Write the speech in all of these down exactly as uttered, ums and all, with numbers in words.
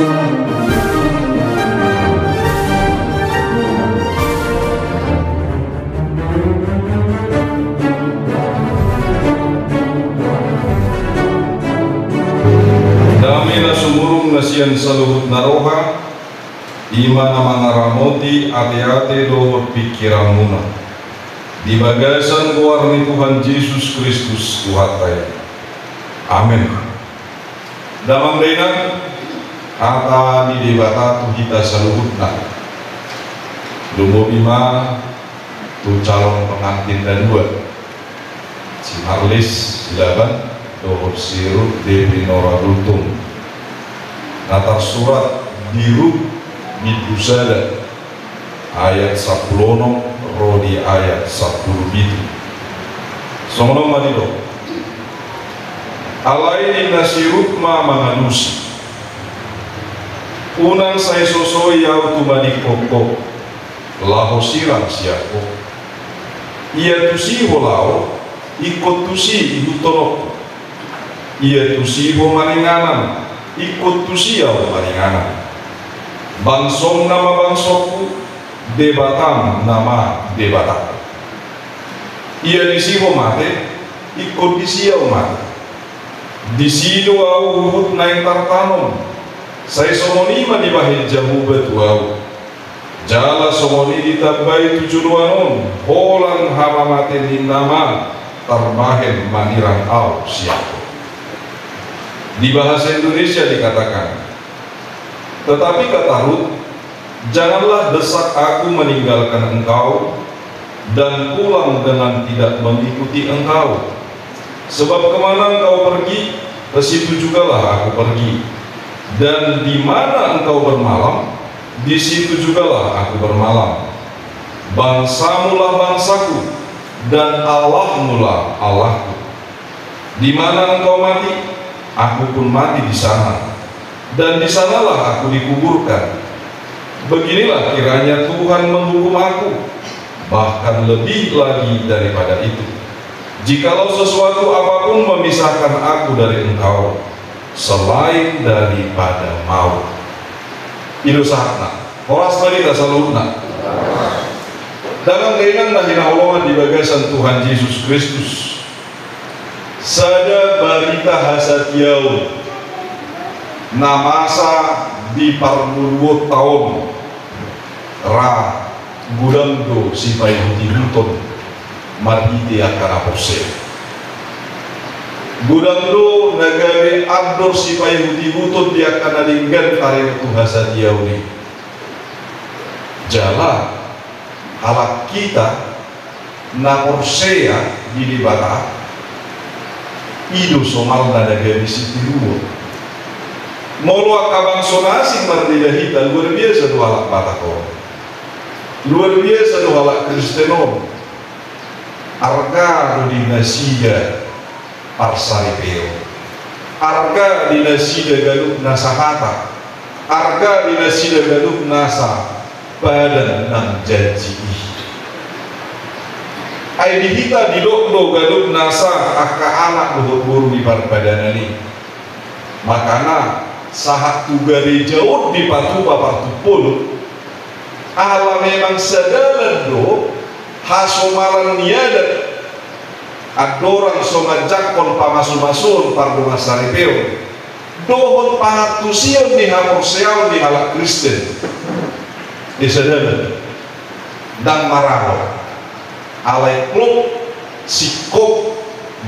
Dame na sumurung na sian saluhut na roha, i ma na mangaramoti ateate dohot pingkiranmuna, di bagasan goar ni Tuhan Jesus Kristus Tuhanta i. Amen. Damang dainang, hata ni Debata tu hita saluhutna. Lumobi ma tu calon pengantin na dua, si Marlis Silaban dohot si Rut Devinora Gultom, na tarsurat di Rut bindu sada ayat sampulu onom ro di ayat sampulu pitu. Songon on ma didok. Alai ninna si Rut ma mangalusi: Unang sai sosoi ahu tu madingkon ho, laho sirang sian ho. Ia tusi ho laho, ingkon tusi ihuthononku. Ia tusi ho maringanan, ingkon tusi ahu maringanan. Bangsom nama bangsongku, Debatam nama Debatangku. Ia disi ho mate, ingkon disi ahu mate. Disi do ahu huhut naeng tartanom. Sai songon i ma dibahen Jahowa tu ahu. Jala songon i ditambai tu joloan on, holan hamamate ninna ma tarbahen manirang ahu sian ho. Di bahasa Indonesia dikatakan, tetapi kata Rut, janganlah desak aku meninggalkan engkau dan pulang dengan tidak mengikuti engkau. Sebab kemana engkau pergi, ke situ jugalah aku pergi. Dan di mana engkau bermalam, di situ jugalah aku bermalam. Bangsamulah bangsaku, dan Allahmulah Allahku. Di mana engkau mati, aku pun mati di sana. Dan di sanalah aku dikuburkan. Beginilah kiranya Tuhan menghukum aku, bahkan lebih lagi daripada itu. Jikalau sesuatu apapun memisahkan aku dari engkau, selain daripada maut. I do sahatna. Horas ma di hita saluhutna. Damang dainang na hinaholongan di bagasan Tuhan Jesus Kristus. Sada barita hasatiaon na masa di parngoluonta on, ra godang do sipaihutihuton marhite angka na porsea. Godang do na gabe andor sipaihutihuton di angka na denggan taringot tu hasatiaon i. Jala halak hita na porsea di Debata, i do somalna na gabe sitiruon. Molo angka bangso na asing marnida hita, luar biasa do halak Batak on. Luar biasa do halak Kristen on. Arga do di nasida parsaripeon. Arga di nasida ganup nasa hata. Arga di nasida ganup nasa padan nang janji i. Ai di hita didok do ganup nasa angka anak dohot boru di parpadanan i. Makana sahat tu gareja on dipatupa partumpolon, ala memang sadalan do hasomalan ni adat, andorang so manjangkon pamasumasuon pardongansaripeon dohot pangantusion ni haporseaon ni halak Kristen. Di sadalan ndang marangor. Alai klop, singkop,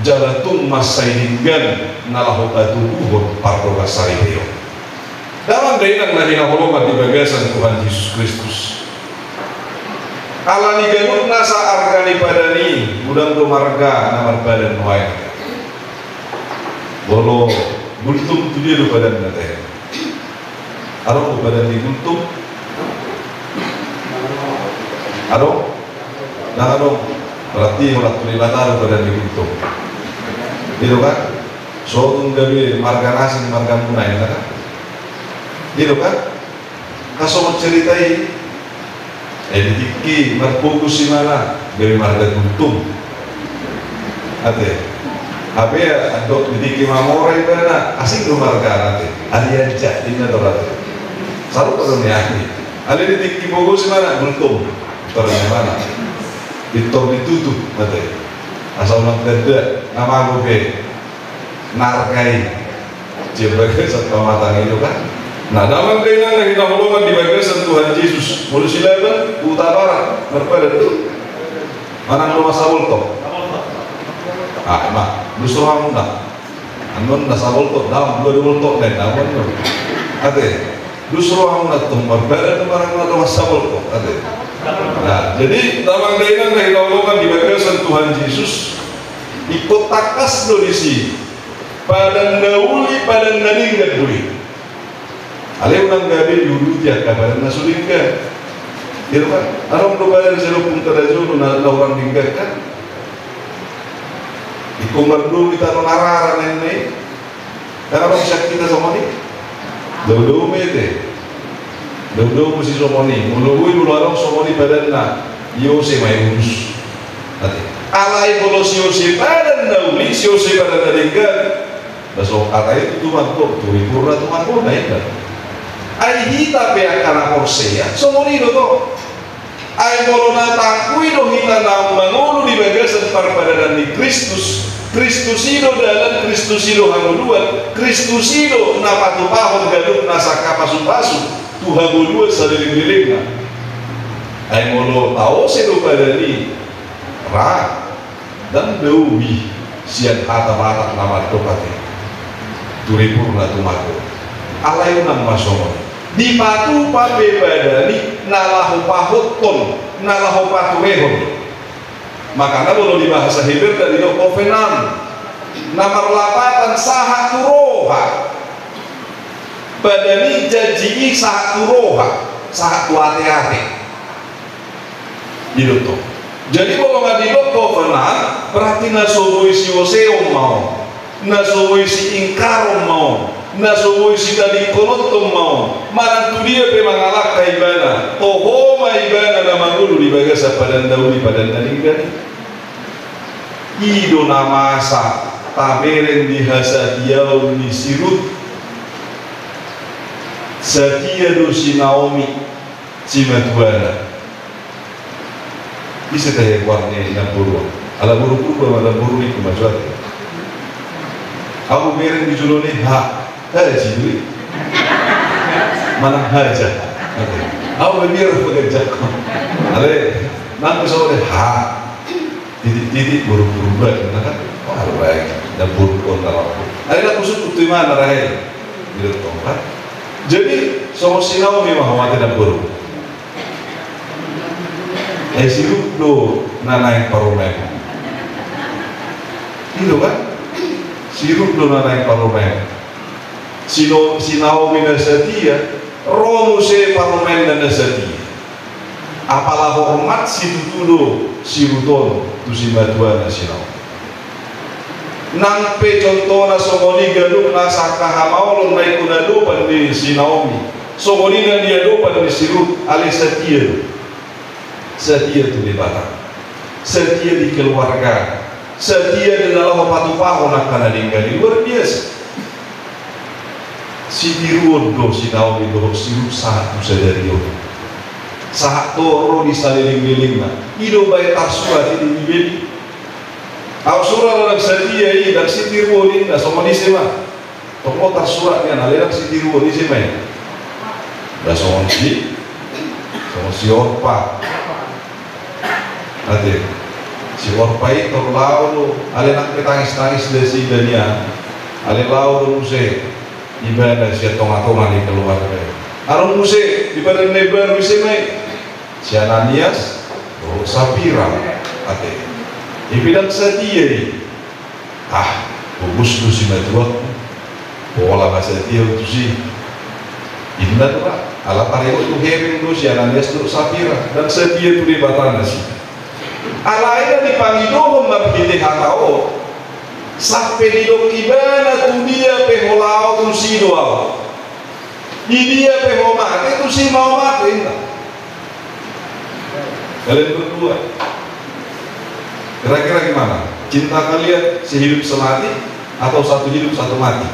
jala tung mansai denggan na laho patuduhon pardongansaripeon. Damang dainang na hinaholongan di bagasan Tuhan Jesus Kristus. Ala ni ganup nasa arga ni padan i, godang do marga na marpadan nuaeng. Molo Gultom, tu dia do padanna, tahe? Adong do padan ni Gultom? Adong? Ndang adong. Berarti holan tu Debata do padan ni Gultom. I do kan? So tung gabe marga na asing margamuna, inna kan? I do kan? Kan songon cerita i. Eh, di tingki marfokus ibana, gabe marga Gultom. Ate. Hape andorang di tingki mamora ibana, asing do margana, ate. Alianca, inna do, ate. Sarupa do nian i. Alai di tingki pogu si mana? Gultom. Pintor ni mana? Pintor ni tutu, ate. Asa unang tanda, na mago pe. Narga i. Di bagasan pamatang i do kan. Nah, damang dainang na hinaholongan di bagasan Tuhan Jesus. Molo silaban, huta barat, marpadan do. Manang do masa boltok. Ah, ma, justru hamuna. Annon na saboltok, daong, dua boltok, nen, daong, annon. Ate, justru hamuna tong marpadan do manang na do masa boltok, ate. Nah, jadi, damang dainang na hinaholongan di bagasan Tuhan Jesus, ingkon tangkas do disi. Padan na uli, padan na denggan do i. Alai unang gabe diuduti angka padan na so denggan. Iya kan? Adong do padan sai Ompung Tadajolo na, na hurang denggan kan? Ingkon mardomu i tano na rara ninna i. Kan adong sian hita songon i. Daudaumu ate. Daudaumu si songon i. Molo boi molo adong songon i padanna. Iose ma i urus. Ate. Alai molo siose padan na uli, siose padan na denggan. Laos hata i tu tumangkok, tu ripurna tumangkok, na inda. Ai hita pe angka na porsea, songon i do to. Ai molo na tangkuy do hita naung mangolu di bagasan parpadanan ni Kristus, Kristus i do dalan, Kristus i do hangoluan, Kristus i do na patupahon ganup nasa angka pasupasu tu hangoluan saleleng-lelengna. Ai molo taose do padan i, ra, ndang dao i sian hata Batak na mandok ate. Tu ripurna tumangkok. Alai unang ma songon i. Dipatupa pe padan i na laho pahothon, na laho paturehon. Makana molo di bahasa Heber na didok covenant. Na marlapatan sahat tu roha. Padan i, janji i sahat tu roha, sahat tu ate-ate. I do tong. Jadi molo nga didok covenant, berarti na so boi sioseon ma on, na so boi siingkaron ma on, na so boi sitadingkononhon ma on. Manang tu dia pe mangalangka ibana, toho ma ibana na mangolu di bagasan padan na uli, padan na denggan i. I do na masa tabereng di hasatiaon ni si Rut. Satia do si Naomi, simatuana. Ise tahe goar ni namboru on? Ala boru Purba ma namboru ningku ma jo ate. Ahu bereng di jolo ni, ha, Haji do i. Manang Haja. Ahu mabiar paganjangkon. Alai nang pe songon i, ha. Titik-titik boru Purba, na kan? Wah, baik. Namboru on na laho. Alai na husungkun tu imana rahe. Didok tong kan. Jadi songon si Naomi ma ho ate namboru. Eh, si Rut do na naeng parumaen. I do kan? Si Rut do na naeng parumaen. Si No-, si Naomi na satia, ro muse parumaenna na satia. Apala hormat situtu do si Rut on tu simatuana si Naomi. Nang pe contohna songon i ganup nasa angka hamaolon na ingkon adopan ni si Naomi. Songon i na niadopan ni si Rut, alai satia do. Satia tu Debata. Satia di keluarga. Satia di na laho patupahon angka na denggan i, luar biasa. Sitiruon do si Naomi dohot si Rut sahat tu sadari on. Sahat do ro di saleleng-lelengna. I do baen tarsurat i di Bibel i. Aut sura do ndang satia i, ndang sitiruon ninna, songon ise ma? Tong do tarsurat nian, alai ndang sitiruon, ise ma i? Ndang songon si, songon si Orpa. Ate, si Orpa i tor laho do, alai nang pe tangis-tangis do nasida nian. Alai laho do muse ibana sian tonga-tonga ni keluarga i. Adong muse di padan na imbaru, ise ma i? Si Ananias dohot Sapira, ate. Dibilang satia i. Ah, pogos do simatuangku. Pola ma satia ahu tusi. Inna do ra, ala taringot tu hepeng do si Ananias dohot Sapira. Ndang satia tu Debata nasida. Alai na dipangidohon marhite hata on, sampe didok ibana, tu dia pe ho laho, tusi do ahu. Di dia pe ho mate, tusi ma ho mate, inna. Kalian berdua. Kira-kira gimana? Cinta kalian sehidup semati atau satu hidup satu mati?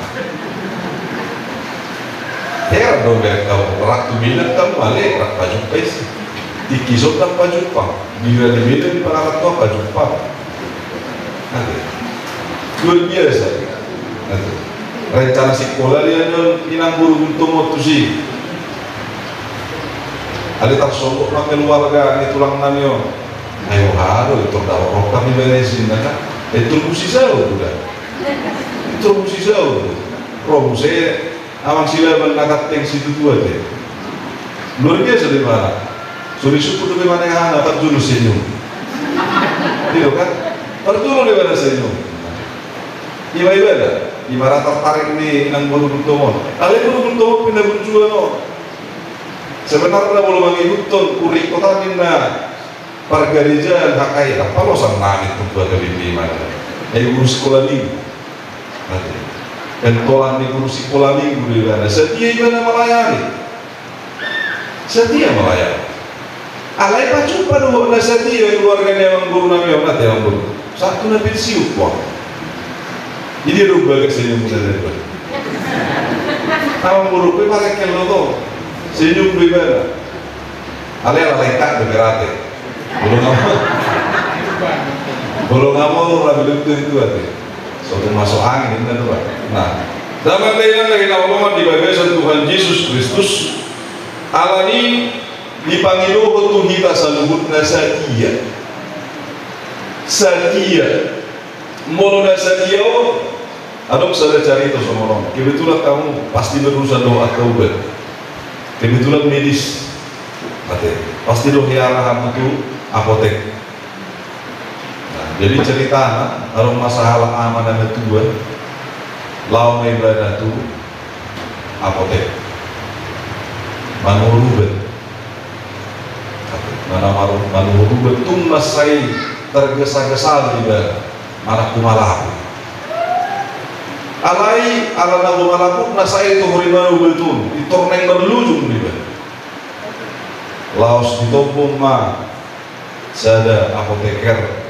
Heran do be au, rap tu Medan hamu ale rap pajumpa isi. Tingki so ndang pajumpa, bira di Medan di pangarantoan pajumpa. Ate. Luar biasa. Ate. Rencana sikola dia do inang boru Gultom on tusi. Ale tarsonggot ma keluarga ni tulang nami on. Ai boha do, tor dapot rongkap ni bere sinna kan. Ai tor musi saut uda. Tor musi saut. Ro muse Amang Silaban na ganteng situtu ate. Luar biasa do ibana. So disungkun dope manang aha, parjolo senyum. I do kan? Parjolo do ibana senyum. Ima ibana, ima ra tartarik ni inang boru Gultom on. Alai boru Gultom on pe na burju on. Sebenarna molo mangihuthon, urik kota ninna pargarejaan H K I, palosan nami tu keluarga bimbi mana. Ai guru sikola minggu. Pentolan ni guru sikola minggu do ibana. Setia ibana melayani. Setia melayani. Alai pajumpa do na setia keluarga ni amang boru nami on, ate amang boru. Sahat tu na pensiun, wah. Jadi do bagas senyum na dua. Amang boru pe marengkel do to. Senyum do ibana. Alai ala lengkap do berate. Bolong amor. Bolong amor, labi lutut itu ate. Suatu masuk angin, inna do. Nah, damang dainang na hinaholongan di bagasan Tuhan Jesus Kristus, alani dipangidohon tu hita saluhutna satia. Satia. Molo na sadia on, adong sada carito songon on. Kebetulan hamu pasti berurusan dohot angka ubat. Kebetulan medis. Ate, pasti do hea ra hamu tu apotek. Nah, jadi ceritana, adong ma sahalak ama na matua, laho ma ibana tu apotek. Manuhor ubat. Mana maru-, manuhor ubat, tung mansai tergesa-gesa do ibana manang humalaku. Alai ala na humalaku na sai tuhori ma ubat on, pintor naeng marlujung do ibana. Laos ditombong ma sada apoteker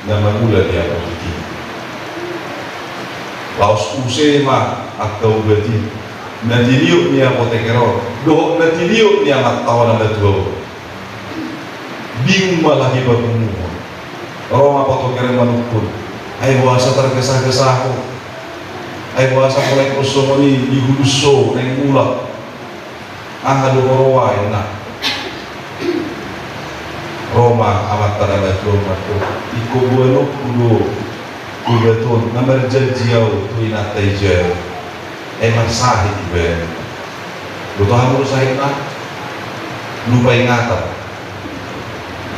na mangula di apotek i. Laos use ma angka ubat i na tiniop ni apoteker on dohot na tiniop ni amanta on na matua on. Bingung ma laho dipapunguhon. Ro ma apoteker manungkun. Ai boasa targesa-gesa ho? Ai boasa ho naeng songon i, di hudus ho naeng mulak? Aha do ho roa, inna. Ro ma amanta na matua on mandok, ingkon boanonku do ubat on, na marjanji au tu inanta i jala. Ai marsahit iba. Boto hamu do sahitna? Lupa ingatan.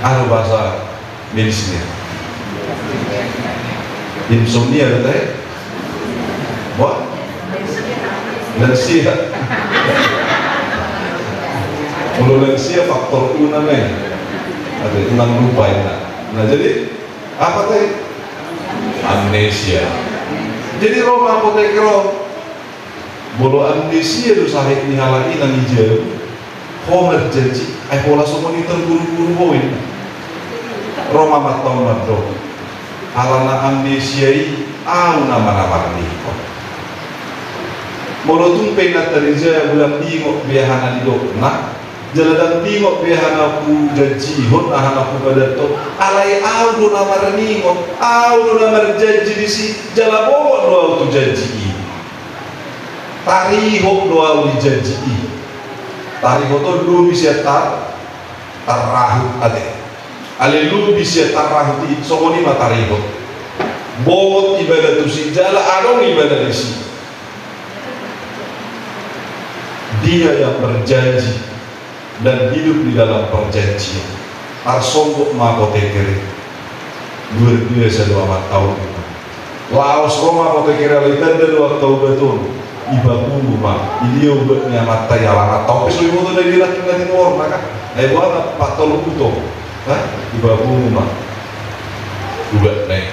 Aha do bahasa medisnya? Insomnia do tahe? Wah? Lansia. Molo lansia faktor U nama i. Ate, unang lupa inna. Nah, jadi apa tahe? Amnesia. Jadi ro ma apoteker on. Molo amnesia do sahit ni halak i nang i jala, ho marjanji, ai pola songon i terburu-buru ho, inna. Ro ma amanta on mandok, alana amnesia i au nama na marningkot. Molo tung pe inanta i jala, ndang diingot be aha na nidokna, jala ndang diingot be aha na hujanjihon, aha na hupadanton. Alai au do na marningkot, au do na marjanji disi, jala bongot do au tu janji i. Tarihot do au di janji i. Tarihot on lobi sian tar-, tarrahut ate. Alai lobi sian tarrahut i, songon i ma tarihot. Bongot ibana tusi jala adong ibana disi. Dia yang berjanji dan hidup di dalam perjanjian. Tarsonggot ma apoteker i. Luar biasa do amanta on. Laos ro ma apoteker i, alai tanda do angka ubat on. Ipapungu ma, idia ubat ni amanta i, ala amanta on pe so diboto na di ranting na tinuhorna kan. Ai boha na patoluk uto. Hah? Ipapungu ma ubatna i.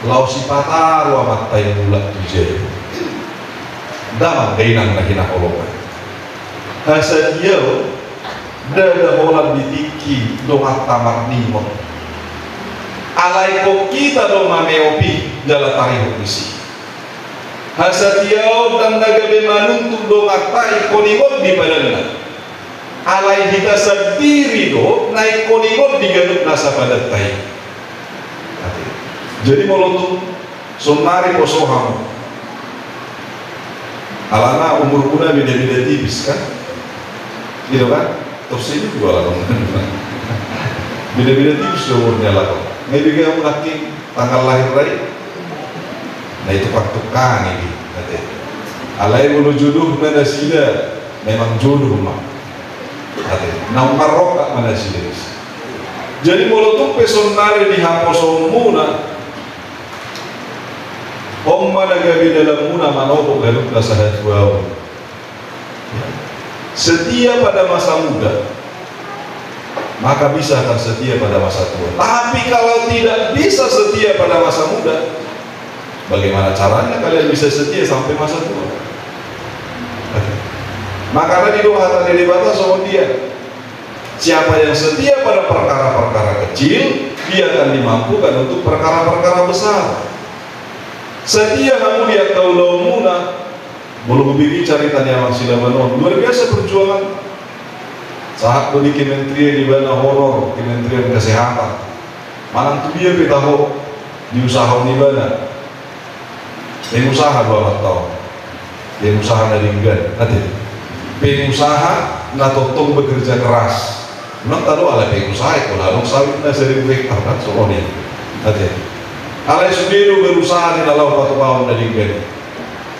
Laos ipataru amanta i mulak tu jala. Damang dainang na hinaholongan. Hasatiaon, ndada holan di tingki donganta marningot. Alai ingkon hita do maneop i jala tarihot disi. Hasatiaon ndang na gabe manuntun donganta ingkon ingot di padanna. Alai hita sandiri do na ingkon ingot di ganup nasa padanta i. Jadi molo tung sonari poso hamu, alana umurmuna beda-beda tipis kan? Gitu kan? Tor sini juga lah. Beda-beda tipis do umurnya lah. Ngai bege hamu nangkin tanggal lahir rai. Nah, itu paktukang ini, ate. Alai molo jodohna nasida, memang jodoh ma, ate. Naung marrongkap ma nasida. Jadi molo tung pe sonari di haposoonmuna, on ma na gabe dalanmuna manopo ganup na sahatuaon. Setia pada masa muda, maka bisa akan setia pada masa tua. Tapi kalau tidak bisa setia pada masa muda, bagaimana caranya kalian bisa setia sampai masa tua? Makana didok hata ni Debata songon dia, siapa yang setia pada perkara-perkara kecil, dia akan dimampukan untuk perkara-perkara besar. Setia hamu di angka ulaonmuna. Molo hubege carita ni amang Silaban on, luar biasa perjuangan. Sahat do di kementerian ibana, honor kementerian kesehatan. Manang tu dia pe taho di usaha on ibana. Pengusaha do amanta on. Pengusaha na denggan, ate. Pengusaha na tongtong bekerja keras. Memang tado ala pengusaha, iko ladong sawit na sering rektor kan, songon i. Ate. Alai sude do berusaha di na laho patupaon na denggan.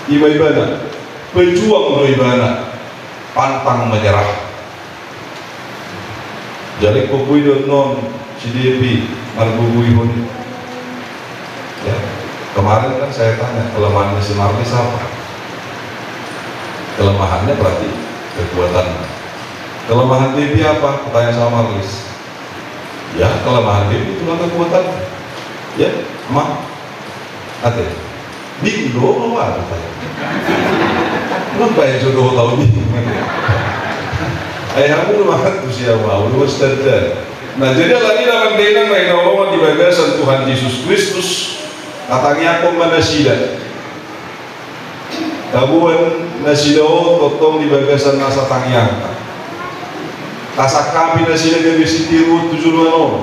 Ima ibana, pejuang do ibana, pantang menyerah. Jadi pokoknya do non si Devi marbubuihon. Ya, kemarin kan saya tanya, kelemahannya si Marlis apa? Kelemahannya berarti kekuatan. Kelemahan Devi apa? Kutanya sama Marlis. Ya, kelemahan Devi itulah kekuatan. Ya, emang. Ate. Bingung do, mau apa? Lu bae jodoh tau bingung. Ai hamu do mangantusi au, au do standar. Nah, jadi alani na manggainang na hinaholongan di bagasan Tuhan Jesus Kristus, tatangiangkon ma nasida. Taboan nasida on tongtong di bagasan nasa tangiangta. Tasangkapi nasida gabe sitiruon tu joloan on.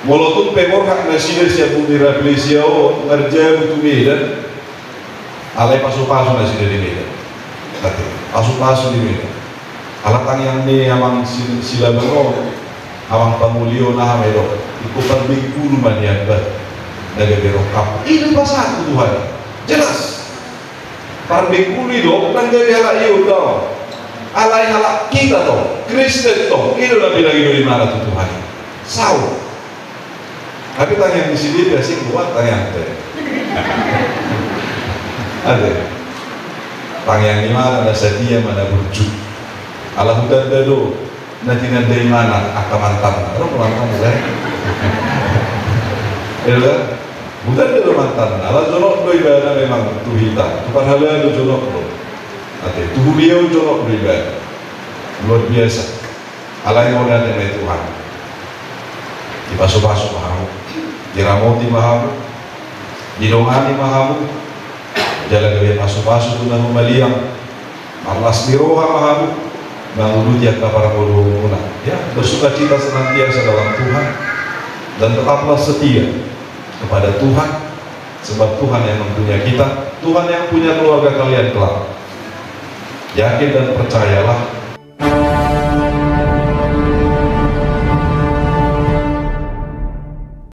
Molo tung pe borhat nasida sian Bumi Rafflesia on marjabu tu Medan, alai pasupasu nasida di Medan. Ate, pasupasu di Medan. Ala tangiang ni amang si, Silaban on, amang Pangoli on aha ma didok, ingkon parbengkulu ma nian ba na gabe rongkap. I do pasahat tu Tuhan. Jelas. Parbengkulu i do, ndang gabe halak Jahowa do. Alai halak hita do, Kristen do, i do na pinangido ni imana tu Tuhan. Saut. Tapi tangiang ni si Devi asing buat tangiang tadi. Ate. Tangiang ni imana na sadia ma na burju. Ala hutanda do na tinanda imana angka mantanna. Ro mantanna, eh? Elo? Hutanda do mantanna. Ala jonok do ibana memang tu hita. Tu parhalado jonok do. Ate, tu huria jonok do ibana. Luar biasa. Alai mauliate ma i Tuhan. Dipasupasu ma hamu. Diramoti ma hamu. Didongani ma hamu. Jala gabe pasupasu tu na humaliang. Marlas ni roha ma hamu manguduti angka parngoluonmuna. Ya, bersukacita senantiasa dalam Tuhan dan tetaplah setia kepada Tuhan, sebab Tuhan yang mempunyai kita, Tuhan yang punya keluarga kalian kelak. Yakin dan percayalah,